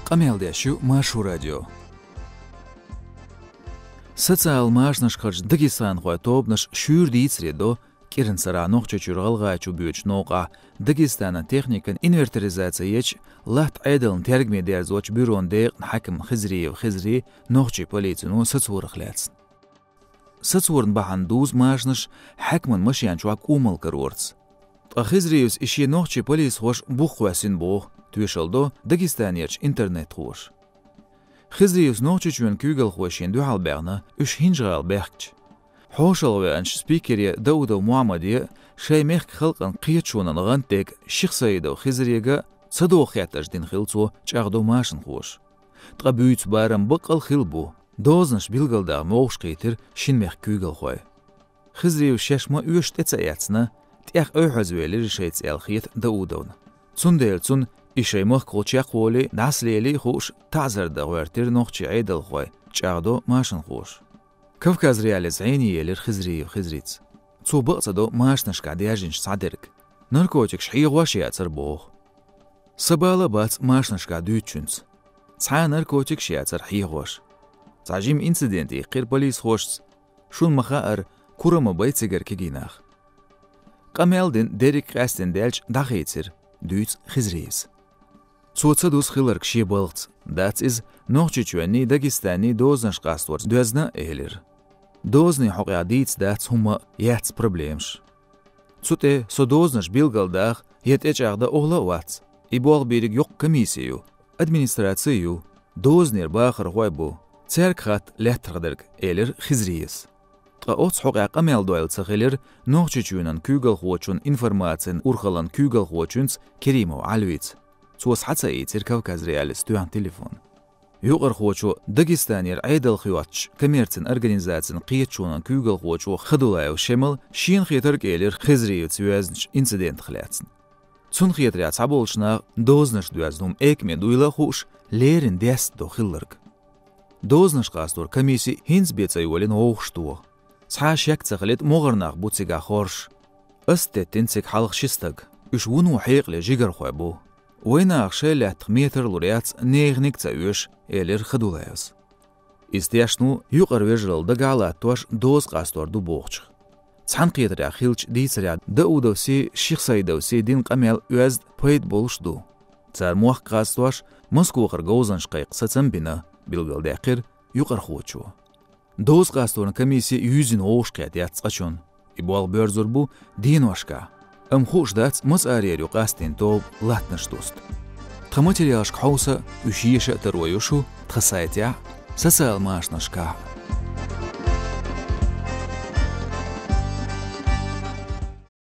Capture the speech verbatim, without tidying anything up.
Къамел деш ю Маршо радио. Социал машанашкарчу дагестанхойн тобанаш шуьйра дийцаре до кӀиран сарахь Нохчийчуьра ГӀалгӀайчу боьдучу новкъахь Дагестанан техникан инвентаризаци ечу, латта Ӏедална тергаме дерзочу бюрон декъан хьаькамна Хизриев Хизри нохчийн полицино сацорах лаьцна. Сацоран бахьана дузу машанаш хьаькаман машен чохь кӀумал карорца. Ткъа Хизриевс и шен нохчийн полисхоша бух кхоьссина боху, тоьшалла до Дагестанерчу интернетхоша. Хизриевс Нохчийчоьнан куьйгалхой шена дуьхьал баьхна, уьш ХӀинжа-ГӀала баьхкича. ХьошалгӀа веанчу спикере Даудов Мухьаммаде шайн мехкан халкъан кхеташонан гӀант дерг Шихсаидов Хизрига ца догӀу хеттарш дина хилла цо, чӀагӀдо машанхоша. Ткъа буьйцу барам баккъал хилла бу. Дозанаш билгалдаха могӀушкхийтира шина мехкан куьйгалхой. Хизриевс шаьш ма оьшу тӀе ца эцна, тӀех ойхьазвелира шайца аьлла хета Даудовна. Цундела цунна и шайн махкахула чекхволий, дӀасалелий хууш, таӀзар дан гӀоьртира нохчийн Ӏедалхой, чӀагӀдо машанхоша. Кавказ.Реализ зӀене елира Хизриев Хизрица. Цо бакъ ца до машанашкахь даьржинчу цхьадерг. Наркотикаш хьехош яцара боху. Сан бала а бац машанашкахь дуьйцучуьнца. Цхьа а наркотикаш яцара хьехош. Цхьа жима инцидент йиккхира полисхошца. Шуна ма-хаъара, кура ма бай цигара кегий нах. Къамел дина дерриг къаьстина даьлча дӀахийцира, дуьйцу Хизриевс. Цо ца дузу хилларг шен балхаца, дац иза Нохчийчоьнний, Дагестанний дозанаш къасторца доьзна а элира. Дозанийн хьокъехь дийца дац хӀумма а, яц проблемаш. Цу тӀе со дозанаш билгалдаха я тӀечӀагӀдан охӀла а вац. И болх бийриг йоккха комисси ю, администраци ю, дозанера бахархой бу. Цаьрга хатта лаьттарх дерг, элира Хизриевс. Ткъа оцу хьокъехь къамел дойла ца хилира Нохчийчоьнан куьйгалхочун информацин урхаллин куьйгалхочуьнца Керимов Ӏалвица. Цо схьа ца ийцира Кавказ.Реализ тоьхна телефон. Юкъархочо, Дагестанера Ӏедал хоьттучу коммерцин организацин кхеташонан куьйгалхочо Хадулаев Шемала шена хетарг элира Хизриевца йоьзначу инцидентах лаьцна. Цунна хетарехь, цхьаболчу наха дозанаш доьзна хӀума экаме дуйла а хууш, леррина деста до хилларг. Дозанаш къастор комисси хӀинца бен ца йолийна вовшахтоха. Цхьа а шек ца хилийта, могӀара нах бу цигахь хоржуш. Ас теттина цига хьалха ши стаг. Уьш вуно хьекъале жигархой бу. Вайн наха шайн лаьттах метар лур яц неханиг а ца оьшу, элира Хадулаевс. Иза тешна ву юкъара вежаралла дагахь а латтош доза къастор ду бохучух. Цхьаьнакхетарехь хиллачу дийцарехь Даудовсий, Шихсаидовсий дина къамел оьзда, пайда болуш ду. Цара мохк къастош, Москохара говзанчаш кхайкха сацам а бина, билгалдаьккхира юкъархочо. Доза къасторан комисси юьззина вовшахкхетта яц цкъачунна. И болх боьрзур бу деношкахь. Амма хууш дац, маца арера ю къастийна тоба латтанаш доста. Тхан материалашка хьовса, уьш еша а таро ю шу тхан сайтехь, социал машанашкахь.